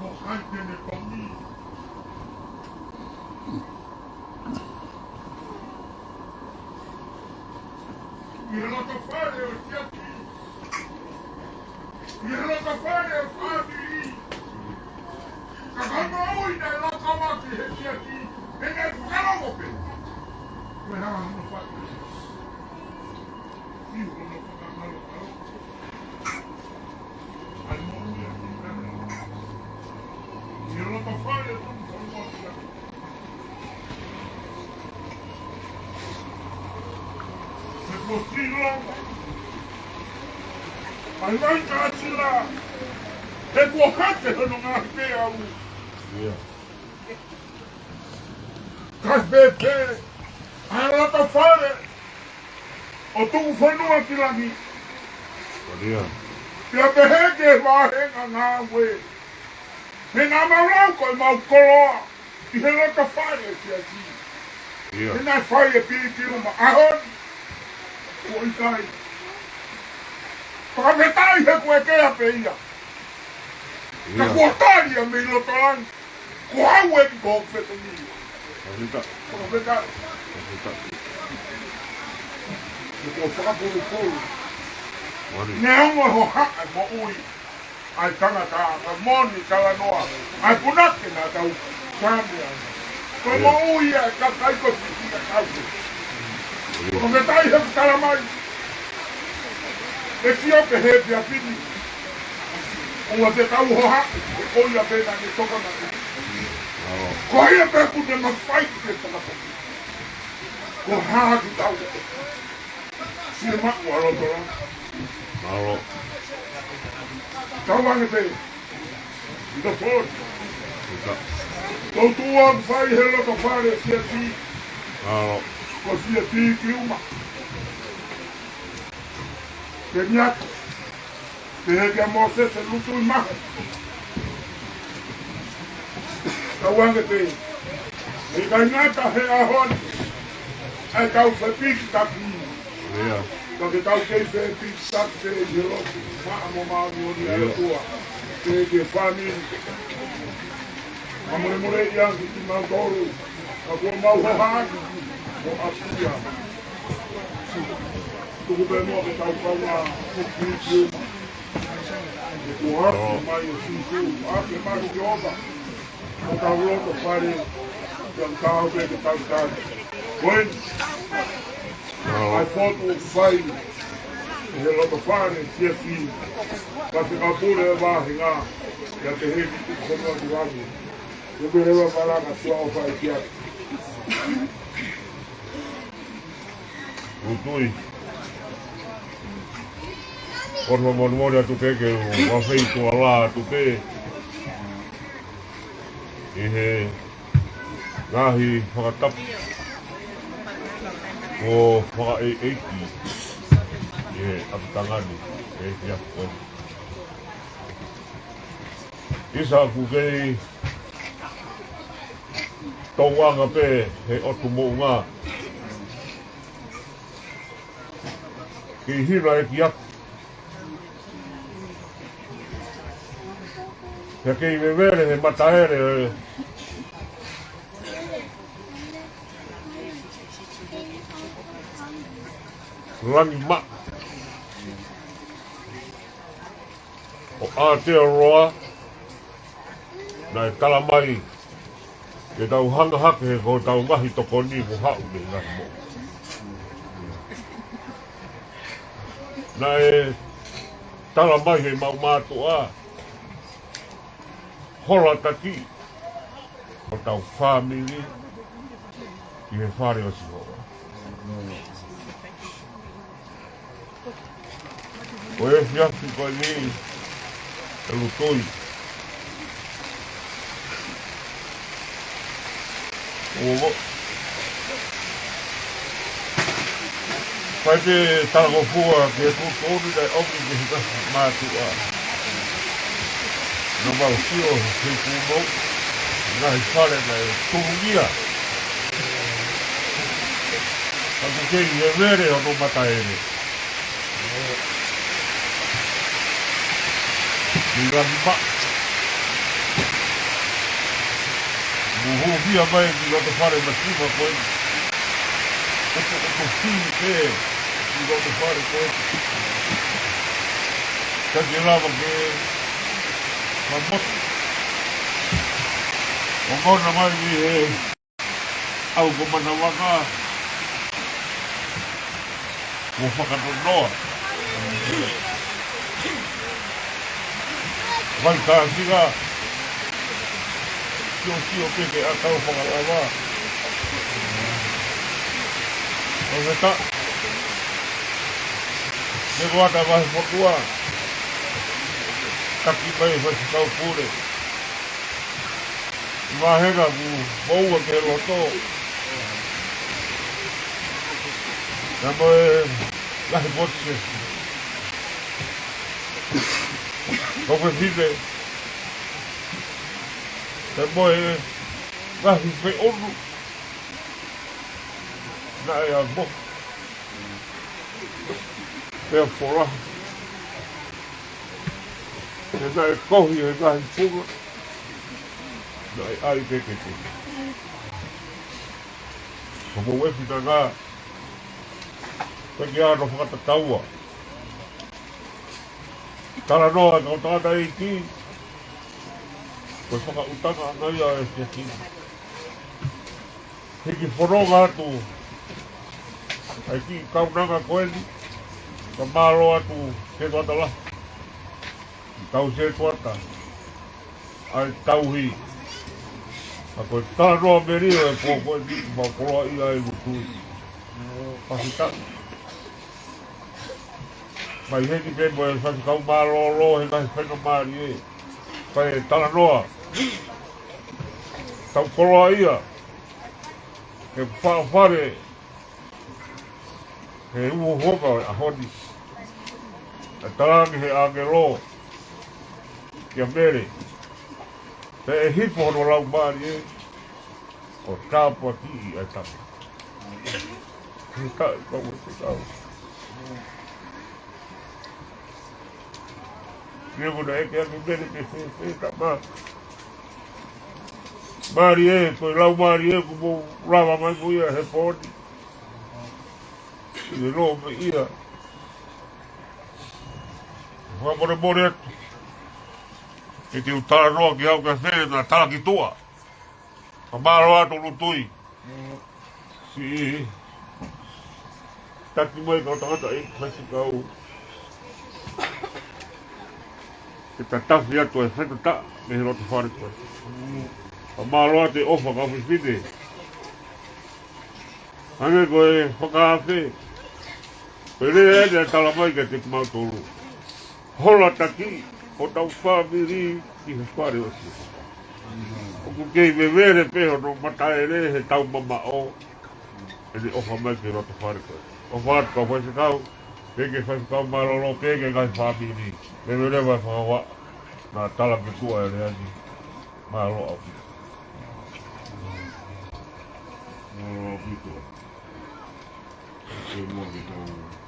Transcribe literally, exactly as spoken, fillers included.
ʻo hai ke ne tongi. ʻI he loto fale ʻo e siasi. ʻI he loto fale ʻo e fāmili. Ka ko e moʻui naʻe laka ʻaki ʻe he siasi, pea naʻe fakalongo pē. Ko e hā hono fai? Siʻi hono fakamālō. Ka fēfē ʻa e loto fale ʻo tuku fonua ki langi? Pea pehē ki he vāhenga ngāue. Meʻa naʻa mau lau ko ʻemau koloa ʻi he loto fale ʻo e siasi. Meʻa naʻe fai ʻe Pīkiuma ʻaho ni. Kuo ʻikai. Fakafetaʻi he kuo ʻekea pē ia. Ka kuo tali ia mei loto langi. Ko au eni ko hoku fetongi. Fakafetaʻi. Ko e fakapulupulu. Neongo e hohaʻa e moʻui ʻa e tangata, ka moʻoni talanoa ʻa e punake naʻa tau kame ai. Ko e moʻui ia ʻa e kakai ko e fiki ʻa e kau. Fakafetaʻi he kuo tala mai ʻe Siope he efiafi ni. ʻOua te tau hohaʻa, ko ia pē naʻa ne tokanga ki ai. Ko ia pē ʻoku ne mafai ke tokanga ki ai. Ko e hā ʻoku tau. Siʻi maʻu ʻa loto langi. Mālō. Tauange pē. ʻI ka pō. Tau tuʻu ʻo fai he loto fale ʻo e siasi. Mālō. Ko e siasi ki uma. Ke niatu. Pehē kia Mōsese, Lutui mahe. Tauange pē. ʻIkai ngata he ʻaho ni ʻa e tau fepikitaki. Ka ke tau kei fepikitaki pē ʻi he lotu maʻa mo māʻoniʻoni ʻa e ʻOtua. Pehē ki he fāmili. Ka molemole ia ki kimautolu. Ka kuo mau hohaʻa ʻaki mo ʻapi ia. Tuku pē muʻa ke tau kaungā ki uma. Kuo afe mai ʻa Sīsū, afe mai Sihova. Ko tau loto fale, tau tau pē ke tau tau. Ko eni. ʻA e fotu ʻoku fai ʻe he loto fale siasi. Ka fika pule e vāhenga. Ia te heki te kono atu atu. Ko pē leva palaka tua ʻo fai kia. Lutui. Ko e molemole atu pē ke u mafai tuala atu pē ʻi he ngaahi fakatapu ʻoku fakaʻeiʻeiki ʻi he ʻapitanga ni, ʻe ia ko eni. ʻIsa ʻoku kei tauange pē he ʻOtu Moʻunga. Kei hina e kiate. Pea kei vevere he mataele langi maʻa ʻo Aotearoa, naʻe tala mai ke tau hanga hake he ko hotau ngaahi tokoni mo haʻu mei he ngaahi moʻui. Naʻe tala mai he maʻu mātuʻa, hola taki hotau fāmili ʻi he fale ʻo Sihova. Ko e efiafi ko eni ʻe Lutui. ʻO fai pē talangofua ki he tuʻutuʻuni naʻe ʻomi ki he ngaahi mātuʻa. Naʻa mau sio he kumo, ngaahi fale naʻe tulungia. Ka ʻoku kei vevere hono mataele. Ni langi maʻa. Kuo hūfia mai ki loto fale masiva ko eni. Kuo, kuo, kuo fili pē ki loto fale ko eni. Ka ke lava ke mamotu. ʻOku ʻomai mei he ʻAukumanavaka mo Fakanonoa. Vai kāsila, siosio ke ke ʻatau fakalava. Ko he ta, ke ko ata vai fotua. Taki mai Faifekau Pule. Vāhenga kuo moua ki he loto. Ka mo e lahi motu se. Ko e fefine. Ka mo e lahi feʻunu. Naʻe amo. Pea fola. Pea naʻe kohi e ngaahi funga. Naʻe ʻai ke ke ke. Ko mou e finanga. Pea ke ano fakatataua. Talanoa e kau tangataʻeiki. Ko e fakaʻutangaʻanga ia e fiefia. Hiki fononga atu ʻa e kiʻi kaunanga ko eni, ka mālō atu ke tuatala. Tau se tuata, ʻa e tauhi. ʻA ko e talanoa melino e pō ko eni, mau koloaʻia ai Lutui. Pasita. Mai heni pē mo e faifekau mālōlō, he ngaahi faingamālie. Pea talanoa. Tau koloaʻia. Ke faʻa fale he uho hoka ʻo e ʻaho ni. ʻE talaange he ʻāngelo kia Mele, pea ʻe hifo hono laumālie ʻo tāpuakiʻi ʻa e tama. He taʻi kau e te kau. Ia ko na eke ake Mele pe fēfē tama. Mālie, ko e laumālie kuo mou lava mai mo ia he pō ni. ʻI he loʻo pē ia. Fakamolemole atu. Ke te u talanoa ki au ka fē na tala ki tuʻa. Ka mālō atu Lutui. Siʻi taki mai kau tangataʻeiki faifekau. Ke tatafi atu e fetata mei he loto fale ko ē. Ka mālō atu e ʻofa kau fefine. Hangē ko e fakaafe. Ko e lea eni ʻe tala mai kiate kimautolu. Hola taki hotau fāmili ki he fale ʻo Sihova. ʻOku kei vevele pē hono mataele he tau mamaʻo. ʻEne ʻofa mai ki he loto fale ko ē. ʻOfa atu kau faifekau, ke ke faifekau mālōlō, ke ke ngaahi fāmili. Leveleva e fakahoa, na tala ki tuʻa e lea ni. Mālō ʻaupito. Mālō ʻaupito. Ke mua ke tau